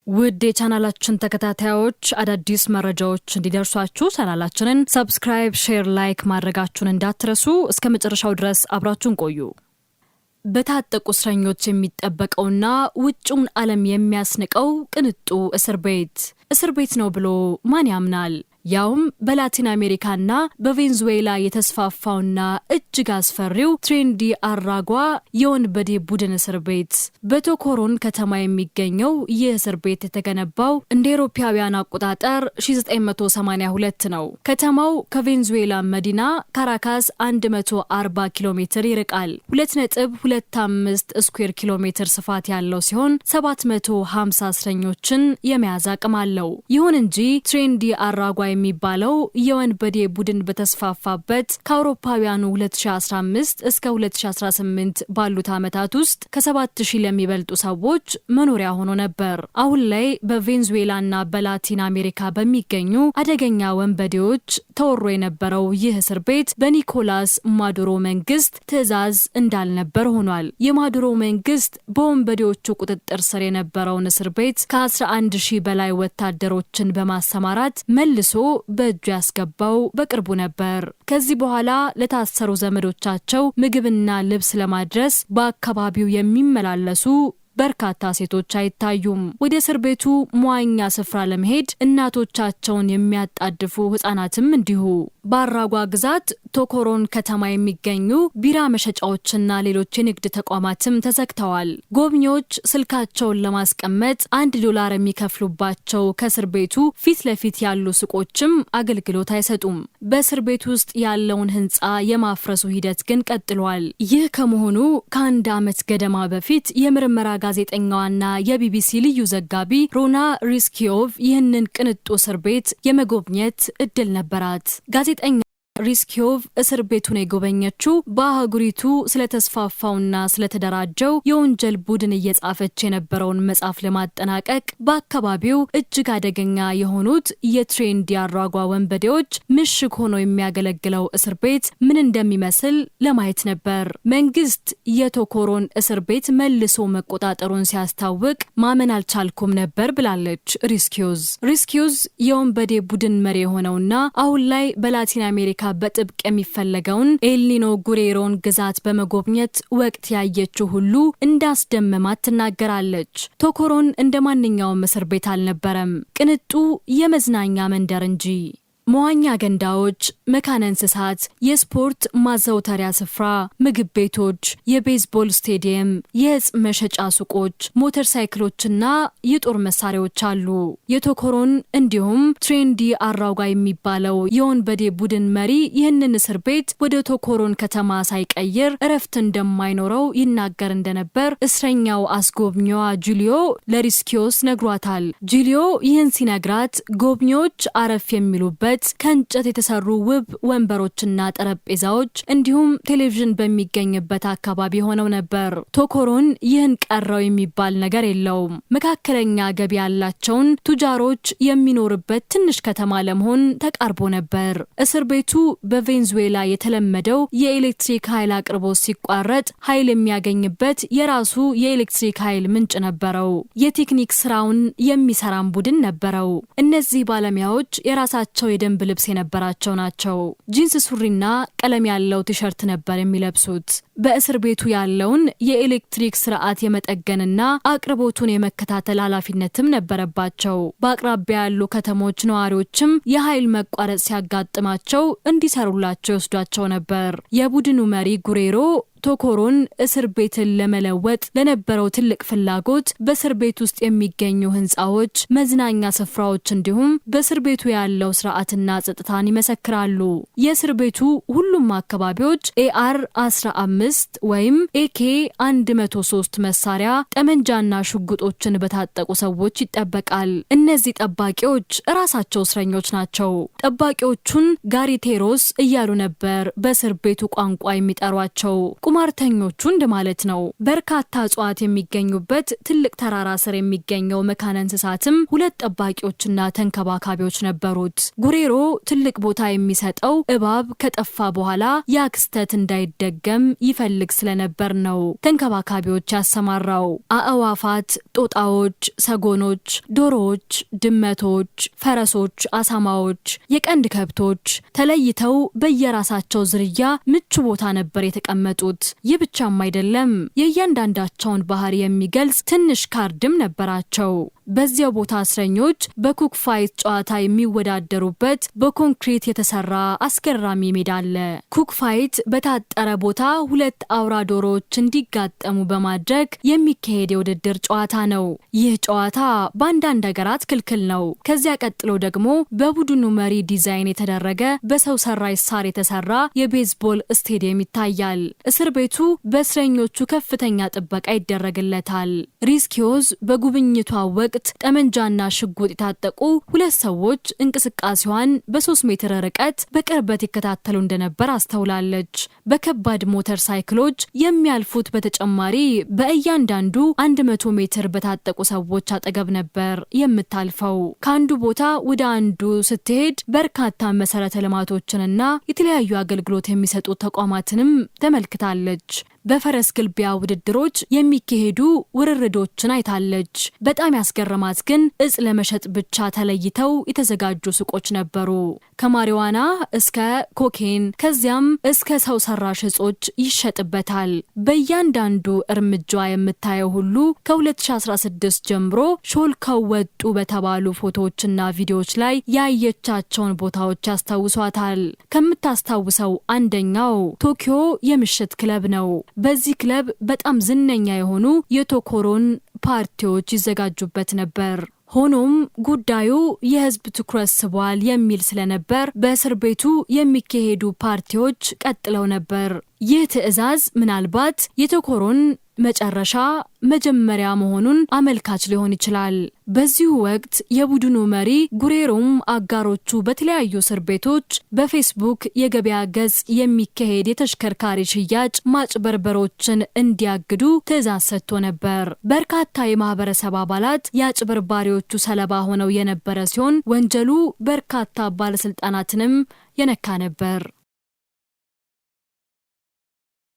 ውድ የቻናላችን ተከታታዮች፣ አዳዲስ መረጃዎች እንዲደርሷችሁ ቻናላችንን subscribe፣ share፣ like ማድረጋችሁን እንዳትረሱ። እስከ መጨረሻው ድረስ አብራችሁን ቆዩ። በታጠቁ እስረኞች የሚጠበቀውና ውጭውን ዓለም የሚያስንቀው ቅንጡ እስር ቤት እስር ቤት ነው ብሎ ማን ያምናል? ያውም በላቲን አሜሪካና በቬንዙዌላ የተስፋፋውና እጅግ አስፈሪው ትሬን ዲ አራጓ የወንበዴ ቡድን እስር ቤት። በቶኮሮን ከተማ የሚገኘው ይህ እስር ቤት የተገነባው እንደ አውሮፓውያን አቆጣጠር 1982 ነው። ከተማው ከቬንዙዌላ መዲና ካራካስ 140 ኪሎ ሜትር ይርቃል። 2.25 ስኩዌር ኪሎ ሜትር ስፋት ያለው ሲሆን 750 እስረኞችን የመያዝ አቅም አለው። ይሁን እንጂ ትሬን ዲ አራጓ የሚባለው የወንበዴ ቡድን በተስፋፋበት ከአውሮፓውያኑ 2015 እስከ 2018 ባሉት ዓመታት ውስጥ ከ7000 ለሚበልጡ ሰዎች መኖሪያ ሆኖ ነበር። አሁን ላይ በቬንዙዌላና በላቲን አሜሪካ በሚገኙ አደገኛ ወንበዴዎች ተወሮ የነበረው ይህ እስር ቤት በኒኮላስ ማዱሮ መንግስት ትዕዛዝ እንዳልነበር ሆኗል። የማዱሮ መንግስት በወንበዴዎቹ ቁጥጥር ስር የነበረውን እስር ቤት ከ11 ሺህ በላይ ወታደሮችን በማሰማራት መልሶ በእጁ ያስገባው በቅርቡ ነበር። ከዚህ በኋላ ለታሰሩ ዘመዶቻቸው ምግብና ልብስ ለማድረስ በአካባቢው የሚመላለሱ በርካታ ሴቶች አይታዩም። ወደ እስር ቤቱ መዋኛ ስፍራ ለመሄድ እናቶቻቸውን የሚያጣድፉ ህጻናትም እንዲሁ። በአራጓ ግዛት ቶኮሮን ከተማ የሚገኙ ቢራ መሸጫዎችና ሌሎች የንግድ ተቋማትም ተዘግተዋል። ጎብኚዎች ስልካቸውን ለማስቀመጥ $1 የሚከፍሉባቸው ከእስር ቤቱ ፊት ለፊት ያሉ ሱቆችም አገልግሎት አይሰጡም። በእስር ቤቱ ውስጥ ያለውን ህንፃ የማፍረሱ ሂደት ግን ቀጥሏል። ይህ ከመሆኑ ከአንድ ዓመት ገደማ በፊት የምርመራ ጋዜጠኛዋና የቢቢሲ ልዩ ዘጋቢ ሮና ሪስኪዮቭ ይህንን ቅንጡ እስር ቤት የመጎብኘት እድል ነበራት። ጋዜጠኛ ሪስኪዮቭ እስር ቤቱን የጎበኘችው በአህጉሪቱ ስለተስፋፋውና ስለተደራጀው የወንጀል ቡድን እየጻፈች የነበረውን መጽሐፍ ለማጠናቀቅ በአካባቢው እጅግ አደገኛ የሆኑት የትሬን ዲ አራጓ ወንበዴዎች ምሽግ ሆኖ የሚያገለግለው እስር ቤት ምን እንደሚመስል ለማየት ነበር። መንግስት የቶኮሮን እስር ቤት መልሶ መቆጣጠሩን ሲያስታውቅ ማመን አልቻልኩም ነበር ብላለች ሪስኪዮዝ። ሪስኪዮዝ የወንበዴ ቡድን መሪ የሆነውና አሁን ላይ በላቲን አሜሪካ በጥብቅ የሚፈለገውን ኤልኒኖ ጉሬሮን ግዛት በመጎብኘት ወቅት ያየችው ሁሉ እንዳስደመማት ትናገራለች። ቶኮሮን እንደ ማንኛውም እስር ቤት አልነበረም፣ ቅንጡ የመዝናኛ መንደር እንጂ። መዋኛ ገንዳዎች፣ መካነ እንስሳት፣ የስፖርት ማዘውተሪያ ስፍራ፣ ምግብ ቤቶች፣ የቤዝቦል ስቴዲየም፣ የእጽ መሸጫ ሱቆች፣ ሞተር ሳይክሎችና የጦር መሳሪያዎች አሉ። የቶኮሮን እንዲሁም ትሬን ዲ አራጓ የሚባለው የወንበዴ ቡድን መሪ ይህንን እስር ቤት ወደ ቶኮሮን ከተማ ሳይቀይር እረፍት እንደማይኖረው ይናገር እንደነበር እስረኛው አስጎብኚዋ ጁሊዮ ለሪስኪዮስ ነግሯታል። ጁሊዮ ይህን ሲነግራት ጎብኚዎች አረፍ የሚሉበት ከእንጨት የተሰሩ ውብ ወንበሮችና ጠረጴዛዎች እንዲሁም ቴሌቪዥን በሚገኝበት አካባቢ ሆነው ነበር። ቶኮሮን ይህን ቀረው የሚባል ነገር የለውም። መካከለኛ ገቢ ያላቸውን ቱጃሮች የሚኖርበት ትንሽ ከተማ ለመሆን ተቃርቦ ነበር። እስር ቤቱ በቬንዙዌላ የተለመደው የኤሌክትሪክ ኃይል አቅርቦት ሲቋረጥ ኃይል የሚያገኝበት የራሱ የኤሌክትሪክ ኃይል ምንጭ ነበረው። የቴክኒክ ስራውን የሚሰራም ቡድን ነበረው። እነዚህ ባለሙያዎች የራሳቸው የደንብ ልብስ የነበራቸው ናቸው። ጂንስ ሱሪና ቀለም ያለው ቲሸርት ነበር የሚለብሱት። በእስር ቤቱ ያለውን የኤሌክትሪክ ስርዓት የመጠገንና አቅርቦቱን የመከታተል ኃላፊነትም ነበረባቸው። በአቅራቢያ ያሉ ከተሞች ነዋሪዎችም የኃይል መቋረጥ ሲያጋጥማቸው እንዲሰሩላቸው ይወስዷቸው ነበር። የቡድኑ መሪ ጉሬሮ ቶኮሮን እስር ቤትን ለመለወጥ ለነበረው ትልቅ ፍላጎት በእስር ቤት ውስጥ የሚገኙ ህንፃዎች፣ መዝናኛ ስፍራዎች እንዲሁም በእስር ቤቱ ያለው ስርዓትና ጸጥታን ይመሰክራሉ። የእስር ቤቱ ሁሉም አካባቢዎች AR 15 ወይም AK 103 መሳሪያ፣ ጠመንጃና ሽጉጦችን በታጠቁ ሰዎች ይጠበቃል። እነዚህ ጠባቂዎች እራሳቸው እስረኞች ናቸው። ጠባቂዎቹን ጋሪቴሮስ እያሉ ነበር በእስር ቤቱ ቋንቋ የሚጠሯቸው። ቁማርተኞቹ እንደማለት ነው። በርካታ እጽዋት የሚገኙበት ትልቅ ተራራ ስር የሚገኘው መካነ እንስሳትም ሁለት ጠባቂዎችና ተንከባካቢዎች ነበሩት። ጉሬሮ ትልቅ ቦታ የሚሰጠው እባብ ከጠፋ በኋላ ያ ክስተት እንዳይደገም ይፈልግ ስለነበር ነው ተንከባካቢዎች ያሰማራው። አእዋፋት፣ ጦጣዎች፣ ሰጎኖች፣ ዶሮዎች፣ ድመቶች፣ ፈረሶች፣ አሳማዎች፣ የቀንድ ከብቶች ተለይተው በየራሳቸው ዝርያ ምቹ ቦታ ነበር የተቀመጡት። ይህ ብቻም አይደለም፣ የእያንዳንዳቸውን ባህሪ የሚገልጽ ትንሽ ካርድም ነበራቸው። በዚያው ቦታ እስረኞች በ cock fight ጨዋታ የሚወዳደሩበት በኮንክሪት የተሰራ አስገራሚ ሜዳ አለ። Cock fight በታጠረ ቦታ ሁለት አውራ ዶሮዎች እንዲጋጠሙ በማድረግ የሚካሄድ የውድድር ጨዋታ ነው። ይህ ጨዋታ በአንዳንድ ሀገራት ክልክል ነው። ከዚያ ቀጥሎ ደግሞ በቡድኑ መሪ ዲዛይን የተደረገ በሰው ሰራሽ ሳር የተሰራ የቤዝቦል ስቴዲየም ይታያል። እስር ቤቱ በእስረኞቹ ከፍተኛ ጥበቃ ይደረግለታል። ሪስኪዮዝ በጉብኝቷ ወቅት ጠመንጃና ሽጉጥ የታጠቁ ሁለት ሰዎች እንቅስቃሴዋን በ3 ሜትር ርቀት በቅርበት ይከታተሉ እንደነበር አስተውላለች። በከባድ ሞተር ሳይክሎች የሚያልፉት በተጨማሪ በእያንዳንዱ 100 ሜትር በታጠቁ ሰዎች አጠገብ ነበር የምታልፈው። ከአንዱ ቦታ ወደ አንዱ ስትሄድ በርካታ መሰረተ ልማቶችንና የተለያዩ አገልግሎት የሚሰጡ ተቋማትንም ተመልክታለች። በፈረስ ግልቢያ ውድድሮች የሚካሄዱ ውርርዶችን አይታለች። በጣም ያስገረማት ግን እጽ ለመሸጥ ብቻ ተለይተው የተዘጋጁ ሱቆች ነበሩ። ከማሪዋና እስከ ኮኬን ከዚያም እስከ ሰው ሰራሽ እጾች ይሸጥበታል። በእያንዳንዱ እርምጃ የምታየው ሁሉ ከ2016 ጀምሮ ሾልከው ወጡ በተባሉ ፎቶዎችና ቪዲዮዎች ላይ ያየቻቸውን ቦታዎች ያስታውሷታል። ከምታስታውሰው አንደኛው ቶኪዮ የምሽት ክለብ ነው። በዚህ ክለብ በጣም ዝነኛ የሆኑ የቶኮሮን ፓርቲዎች ይዘጋጁበት ነበር። ሆኖም ጉዳዩ የሕዝብ ትኩረት ስቧል የሚል ስለነበር በእስር ቤቱ የሚካሄዱ ፓርቲዎች ቀጥለው ነበር። ይህ ትዕዛዝ ምናልባት የቶኮሮን መጨረሻ መጀመሪያ መሆኑን አመልካች ሊሆን ይችላል። በዚሁ ወቅት የቡድኑ መሪ ጉሬሮም አጋሮቹ በተለያዩ እስር ቤቶች በፌስቡክ የገበያ ገጽ የሚካሄድ የተሽከርካሪ ሽያጭ ማጭበርበሮችን እንዲያግዱ ትዕዛዝ ሰጥቶ ነበር። በርካታ የማህበረሰብ አባላት የአጭበርባሪዎቹ ሰለባ ሆነው የነበረ ሲሆን፣ ወንጀሉ በርካታ ባለስልጣናትንም የነካ ነበር።